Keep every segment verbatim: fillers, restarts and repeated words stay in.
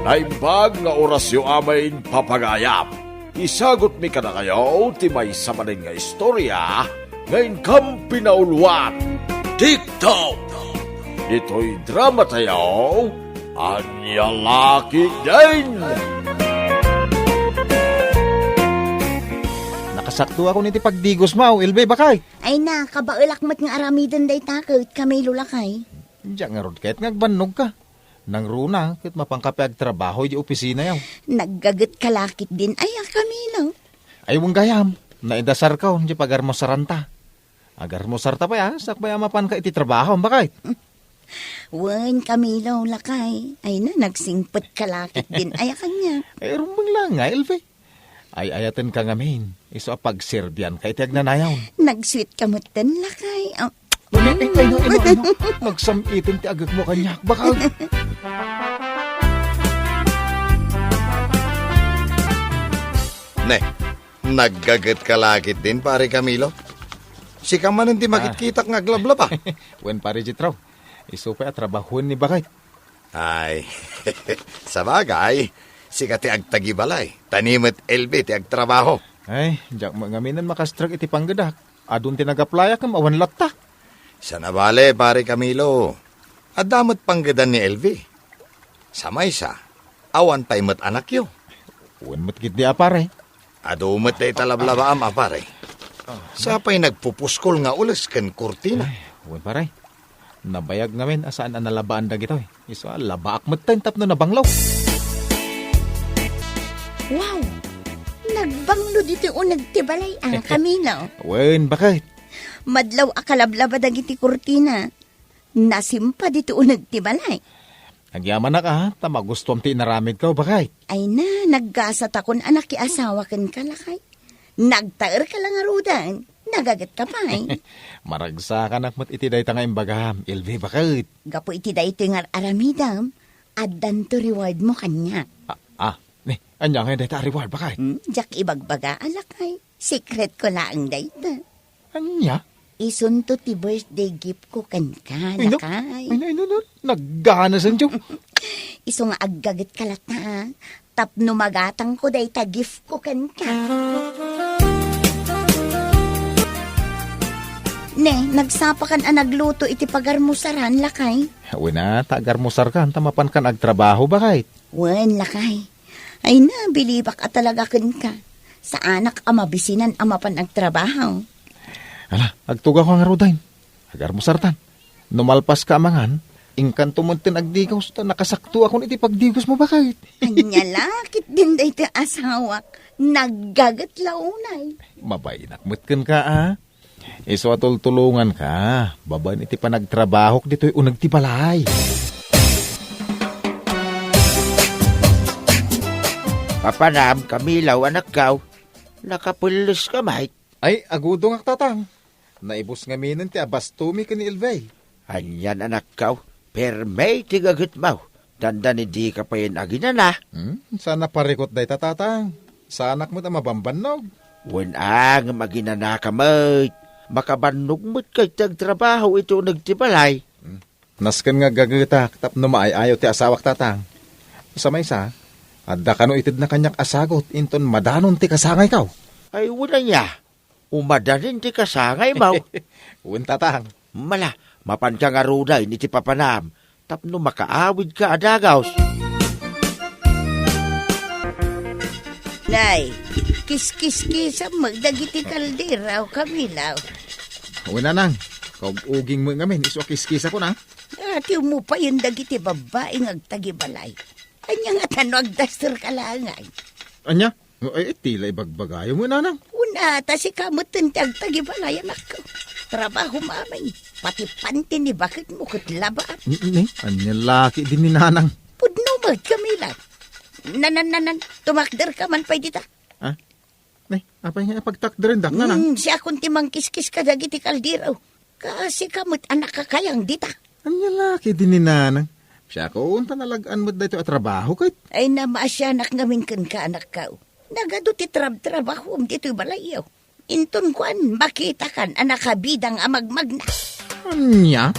Naimbag nga orasyo amin, papagayam. Isagutmi kadakayo ti maysa manen nga istorya nga inkam pinauluan. TikTok! Ditoy drama tayo, Ania La Ketdin! Nakasakto ako niti pagdigos mo, Elvi, bakay? Ay na, kabaelak met nga aramiden dayta ket, Camilo, lakay. Diak ngarud ket nga agbannogka. Nangruna ket mapanka pay agtrabaho iti opisina yaw. Naggagetka la ketdin aya, Camilo? Ay, wen gayam, naidasarko iti pagarmusaranta. Agarmusarta pay a, sakbay a mapanka iti trabaho, bakay? Wen, Camilo, lakay. Ay na, nagsingpetka la ketdin aya kaniak. Ay, rumbeng la nga, Elvi. Ay-ayatenka ngamin, isu a pagserbianka iti agnanayon. Nagsuitka metten, lakay. Ah. Ay, ay, ay, ay, ay, ay, ay. Nagsam-iten ti agegmo kaniak, bakay. Ne, naggagetka la ketdin, Pare Camilo? Sika manen ti Ah. makitkitak nga aglablaba. Wen, Pare Jethro. Isu pay a trabahoen ni bakay. Ay, sabagay, sika ti agtagibalay, ta ni met Elvi ti agtrabaho. Ay, diak met ngaminen makastrek iti panggedak. Adun ti nag-applyak ngem awan latta. Saan a bale, Pare Camilo. Adda met panggedan ni Elvi. Sa maysa, awan pay met anakyo. Wen met ketdi a, pare. Adu met dayta lablabaam a, pare. Ah. Sa pay nagpupuskol nga ules ken kurtina. Ay, wen, pare. Nabayag ngamin a saan a nalabaan dagitoy. Isu a, labaak metten tapno nabanglo. Wow! Nagbanglo ditoy uneg ti balay, a, Camilo. Wen, bakay? Madlaw a kalablaba dagiti kurtina. Nasimpa ditoy uneg ti balay. Agyamanak a, ta magustuam ti inaramidko, bakay. Ay na, naggasatakon a nakiasawa kenka, lakay. Nagtaerka la ngaruden, nagagetka pay. Maragsakanak met iti dayta nga imbagam, Elvi, bakay. Gapu iti daytoy nga aramidem, addanto rewardmo kaniak. Ah, ah, ni, ania ngay dayta a reward, bakay? Hmm, diak ibagbaga a, lakay. Secretko laeng dayta. Ania? Isunto ti birthday giftko kenka, Ay, no. Lakay. Ay, no, ay, no, no. Nagganasen, Joe. Isu nga aggagetka latta, a. Tapno magatangko dayta giftko kenka. Ne, nagsapakan a nagluto iti pagarmusaran, lakay. Wen a, ta agarmusarkan, ta mapankan agtrabaho, bakay. Wen, lakay. Ay na, bilibak a talaga kenka. Saanak a mabisinan a mapan agtrabaho. Ala, agtugawka ngaruden. Agarmusartan. No malpaska a mangan, inkanto metten agdigos, ta nakasaktoakon iti pagdigosmo, bakay. Ania la ketdin daytoy asawak, naggaget la unay. Mabainak met kenka, a. Isu a tultulonganka, babaen iti panagtrabahok ditoy uneg ti balay. Papanam, Camilo, anakko. Nakapelleska met. Ay, agudongak, tatang. Naibus ngaminen ti abastomi ken ni Elvi. Anian, anakko, permi ti gagetmo. Dandani dika payen aginana. Hmm, saan a parikut dayta, tatang. Saanak met a mabambannog. Wen a, ngem aginanaka met. Makabannog met ket ti agtrabaho iti uneg ti balay. Hmm. Nasken nga aggagetak tapno maay-ayo ti asawak, tatang. Sa maysa, adda kano itedna kaniak a sagut inton madanon ti kasangayko. Ay, wen ania? Umadanin ti kasangaymo. Wen, tatang. Mala, mapanka ngaruden iti papanam tapno makaawidka a dagus. Nay, kiskiskisam met dagiti kaldero, Camilo. Wen, nanang, kaug-uging met ngamin, isu a kiskisakon, a. Atiwmo payen dagiti babbai nga agtagibalay. Ania ngata no agdasterka laeng? Ania? Ay, ti la ibagbagayo met, nanang. Wen a, ta sika metten ti agtagibalay, anakko. Trabahom amin. Pati panti ni baketmo ket labaam. Ni, ni, ania la ketdin ni nanang? Pudno met, Camilo. Nanan, nanan, tumakderka man pay dita. Ah? Ni, apay nga pagtakderendak, nanang? Hmm, siakon ti mangkiskis kadagiti kaldero. Kaasika met a nakakayang dita. Ania la ketdin ni nanang? Siakon ta nalag-an met daytoy a trabaho ket. Ay, namaasianak ngamin kenka, anakko. Nagadu ti trabtrabahom ditoy balayyo. Inton kuan, makitakan a nakabidang a magmagna. Ania?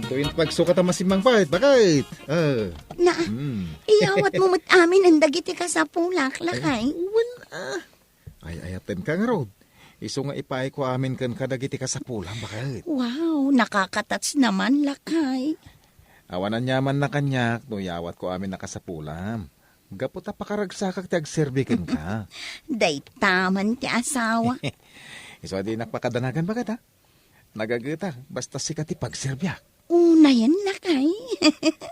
Ito yung pagsukat ang masimmang pait, bakit? Ah. Na, Hmm. iyawat mo met amin ang dagiti kasapulak, lakay. Ay, wen, ah. Ay, ayaten ka nga, Rod. Isu nga ipaay ko amin ken kadagiti kasapulam, bakit? Wow, nakakatats naman, lakay. Awan aniaman na kaniak no iyawat ko amin a kasapulam. Gapu ta pakaragsakak ti agserbi kenka. Dayta man ti asawa. Isu a dinak pakadanagan, bakit, ha? Nagagetak, basta sika ti pagserbiak. Unayen, lakay.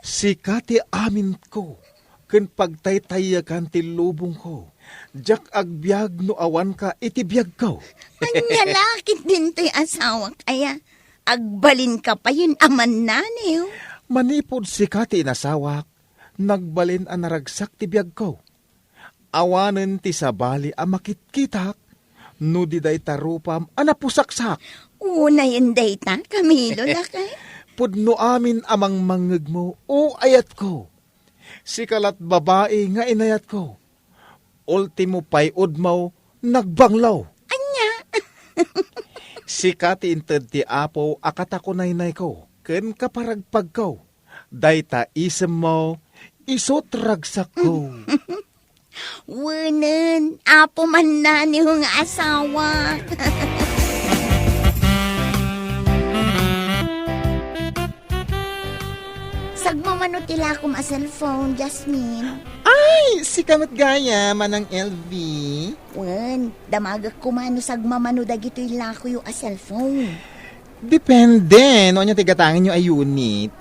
Sika ti aminko, ken pagtaytayyakan ti lubongko. Diak agbiag no awanka iti biagko. Ania la ketdin toy asawak, aya? Agbalinka payen a mannaniw. Manipud sika ti inasawak, nagbalin a naragsak ti biagko. Awanen ti sabali a makitkitak no di dayta rupam a napusaksak. Unayen dayta, Camilo, lakay. Pudno amin a mangmangngegmo, o ayatko. Sika lat babai nga inayatko. Ultimo pay-udmo, nagbanglo. Ania? Sika ti inted ti Apo a katakunaynayko ken kaparagpagko. Dayta isemmo, isut ragsakko. Wenen, Apo mannaniw nga asawa. Sagmamano ti lakom a cellphone, Jasmine. Ay, sika met gayam, Manang L V. Wen, damagek koma no sagmamano dagitoy lakoyo a cellphone. Depende no ania ti gatangenyo a unit.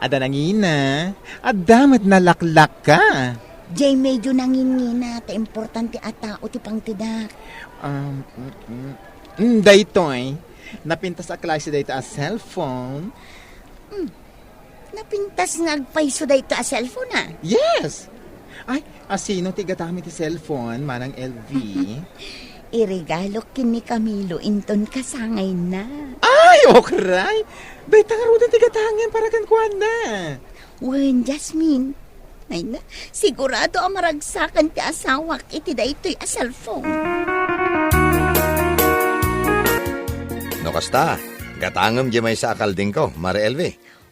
Adda nangina, adda met nalaklaka. Jay, medyo nangingina ta importante a tao ti pangtedak. Um, mm, mm. Mm, daytoy. Napintas a klase dayta a cellphone. Hmm. Napintas nga agpayso dayta a cellphone, a? Yes! Ay, asino ti gatami ti cellphone, Manang L V? Iregalok ken ni Camilo inton kasangayna. Ay, okray! Dayta ngaruden ti gatangem para kenkuana. Wen, Jasmine. Ay na, sigurado a maragsakan ti asawak iti daytoy a cellphone. No kasta, gatangem diay maysa a kaldingko, Mare L V.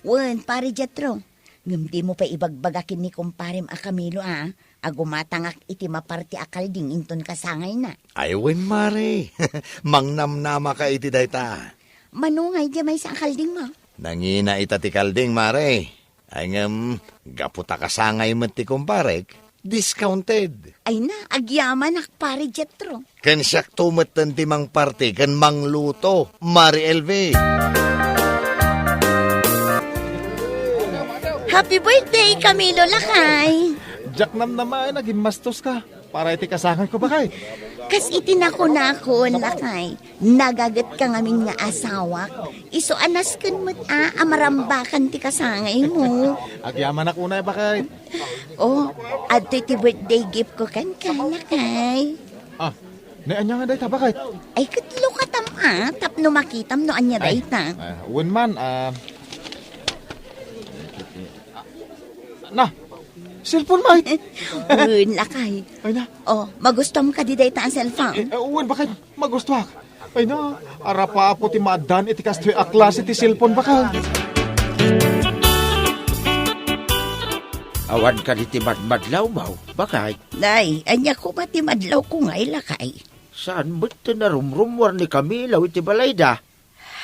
Wen, Pare Jetro. Ngem dimo pay ibagbaga ken ni kumparem a Camilo, a, a gumatangak iti maparti a kalding inton kasangayna. Ay, wen, Mare. Mangnamnamaka iti dayta. Mano ngay diay maysa a kaldingmo? Nangina ita ti kalding, Mare. Ay, ngem, gapu ta kasangay met ti kumparek, discounted. Ay na, agyamanak, Pare Jetro. Ken siakto metten ti mangparti ken mangluto, Mare L V. Happy birthday, Camilo, lakay! Diak namnamaen a gimmastoska para iti kasangayko, bakay. Kas iti nakunakon, lakay. Nagagetka ngamin nga asawak, isu a nasken met a, a marambakan ti kasangaymo. Agyamanak unay, bakay. O, adtoy ti birthday giftko kenka, lakay. Ah, ne, ania nga dayta, bakay? Ay, ket lukatam a, tapno makitam no ania dayta. Ay, ah, wen man, ah, na, cellphone, may. Wen, lakay. Ay na. O, magustuam kadi dayta a cellphone? Eh, eh, wen, bakay. Magustuak. Ay na, arapapo ti maaddaan iti kastoy a klase ti cellphone, bakay. Awan kadi ti madmadlawmo, bakay? Nay, ania koma ti madlawko ngay, lakay? Saan met ti narumrummuar ni Camilo iti balayda?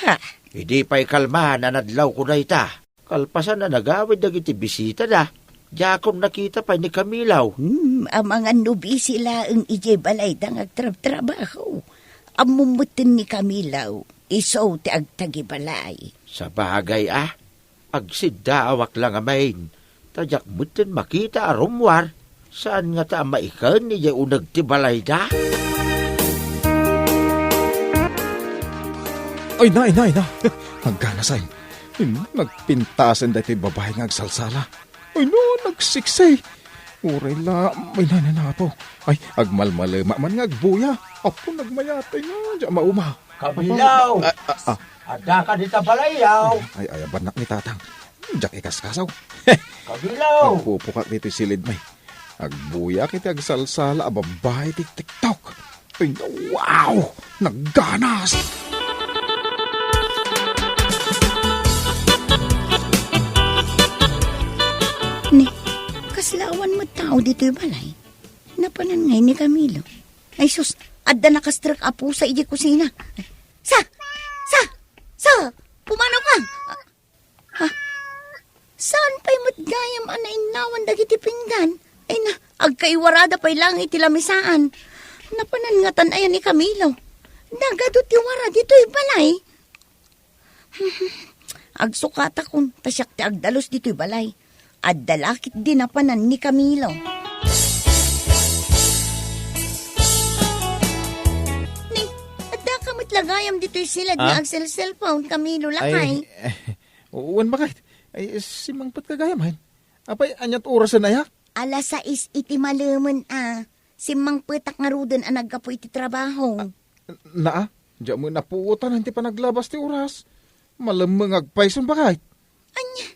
Ha? Idi pay kalman a nadlawko dayta. Kalpasan a nagawid dagiti bisitada, diakon nakita pay ni Camilo. Hmm, amangan no busy laeng idiay balayda nga agtrabtrabaho. Ammom metten ni Camilo, isu ti agtagibalay. Sabagay a, agsiddaawak la ngamin, ta diak metten makita a rummuar. Saan ngata a maiken idiay uneg ti balayda? Ay na, ay na, ay na. Nagganasay. Hmm, nagpintasen daytoy babae nga agsalsala. Ay na, nagsiksay. Uray la, ay na, ay na, Apo. Ay, agmalmalema man nga agbuya. Apo, nagmayatay nga, diak mauma. Kabilaw! Ah, ah, ah. Adda ka dita balayaw? Ay, ay, abannak ni Tatang. Diak ikaskasaw. Kabilaw! Agpupukak ditoy silid, may. Agbuyak iti agsalsala a babbai ti TikTok. Ay, wow! Nagganas! tao ditoy balay. Napanan ngay ni Camilo. Ay sus, adda nakastrek a pusa idiay kusina. Sa! Sa! Sa! Pumanaw ka! Ha? Saan pay met gayam a nainnawan dagiti pinggan? Ay na, agkaiwarada pay lang iti lamisaan. Napanan ngatan aya ni Camilo. Nagadu ti wara ditoy balay. Agsukatakon, ta siak ti agdalus ditoy balay. Adda la ketdi napanan ni Camilo. Ni, adda ka met la gayam ditoy silad nga Ah? agselselpon, Camilo, lakay. Ay, wen bakit? Ay, simmangpet ka gayam, hen? Apay, aniat orasen aya? Alas sais iti malemen a. Simmangpetak ngaruden a naggapu iti trabaho. Ah, naa, diak met napuotan ti panaglabas ti oras. Malemmeng agpayson bakit? Ania,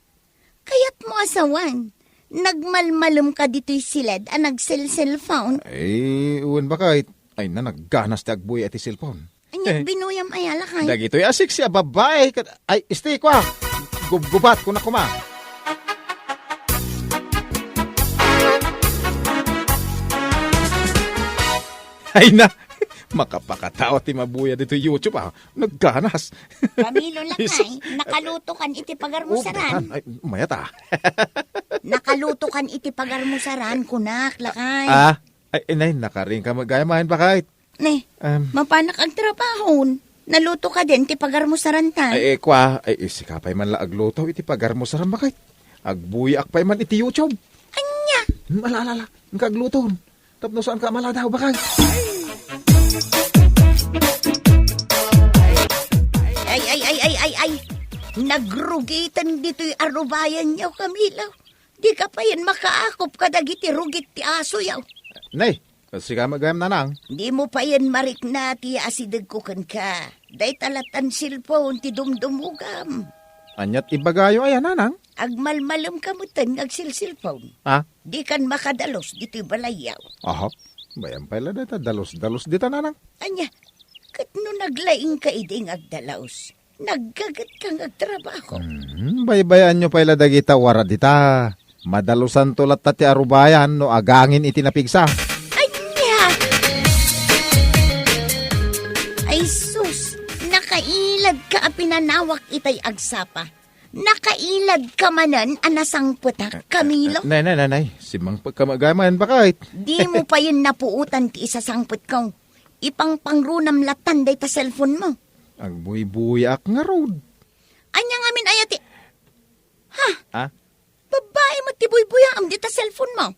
kayatmo a sawen, nagmalmalem ka ditoy silad a nagselselpon? Ay, wen bakit? Ay na, nagganas ti agbuya iti cellphone. Ania, Eh. binuyam aya, lakay? Dagitoy a sexy a babae ket, ay, isti, kua. Gubgubat, kuna kuma. Ay na, makapakatawa ti mabuya ditoy YouTube, ah. Nagganas. Camilo, lakay, Isus. nakaluto kan iti pagarmusaran. Oh, ay, mayat, ah. Nakaluto kan iti pagarmusaran, kunak, lakay. Ah, ay, inay, nakaring ka met gayam, bakit? Ne, Em. mapanak agtrabahon. Naluto ka din ti pagarmusaran ta. Ay, eh, kua, ay, eh, sika pay man la agluto iti pagarmusaran, bakit? Agbuyaak pay man iti YouTube. Ania? Hmm, ala, ala, ala. Inka agluto. Tapno saan ka maladaw, bakit? Ay, ay, ay, ay, ay, ay. Nagrugiten ditoy arubayan niyo, Camilo. Di ka payen makaakop kadagiti rugit ti asoyo. Nay, sika met gayam, nanang. Di mo payen marikna ti asidegko kenka. Dayta lattan cellphone ti dumdumugam. Aniat ibagayo aya, nanang? Agmalmalem ka metten nga agsilsilpon. Ah? Di kan makadalus ditoy balayyo. Aha. Bayan pay la dayta dalus-dalus dita, nanang. Ania, ket no naglaing ka idi nga agdalus, naggaget ka nga agtrabaho. Hmm, baybayan nyo pay la dagita wara dita. Madalusanto latta ti arubayan no agangin iti napigsa. Ania! Ay sus, nakailad ka a pinanawak itay agsapa. Nakailad ka manen a nasangpetak, Camilo? Nay, nay, nay, nay. Simmangpet ka met gayam, bakit? Di mo payen napuotan ti isasangpetko. Ipangpangrunam lattan dayta cellphone mo. Agbuybuyaak ngarud. Ania ngamin aya ti, ha? Ah? Babai met ti buybuyaam dita cellphone mo.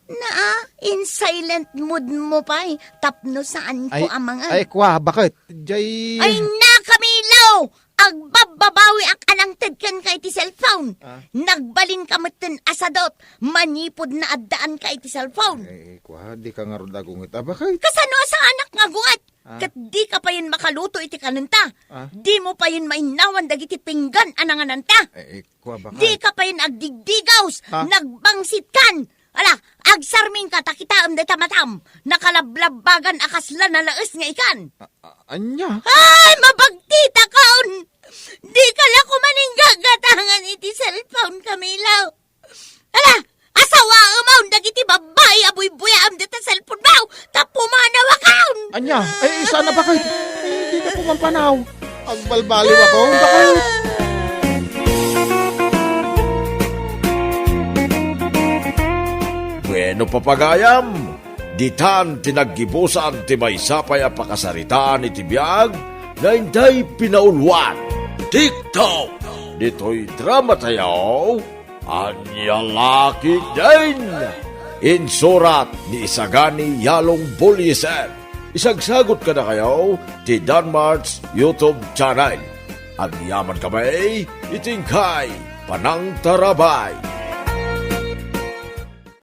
Naa, in silent mode mo pay, tapno saan ko Ay, amangan. ay, kua, bakit? Jay Ay na, Camilo! Agbabbabawiak a nangted kenka iti cellphone. Ah. Nagbalin ka metten a sadot, manipud naaddaan ka iti cellphone. Ay, kua, di ka ngarud agunget. Ah, bakit? Kasano a saanak nga agunget? Ah. Ket di ka payen makaluto iti kanenta. Ah. Di mo payen mainnawan dagiti pinggan a nangananta. Eh, eh, kua, bakit? Di ka payen agdigdigaws, Ha? nagbangsit kan. Ala, agsarming ka ta kitaem dayta matam. Nakalablabbagan a kasla nalaes nga ikan. A-, a-, anya? Ay, mabagtitakon! Di ka la kumaning gagatangan iti cellphone, Camilo. Ala, asawaem awn dagiti babbai a buybuyaam dita cellphone mo, ta pumanawakon! Anya? Ay, saan a bakit? Ay, di na pumampanaw. Agbalbaliw ako, bakit? Bueno, papagayam, ditan ti naggibusan ti maysa pay a pakasaritaan iti biag nga intay pinauluan. TikTok! Ditoy drama tayo, Ania la ketdin! Insurat ni Isagani Yalong Bullieser. Isagsagut kadakayo ti Danmart's YouTube channel. Agyaman kami iti inkay panangtarabay.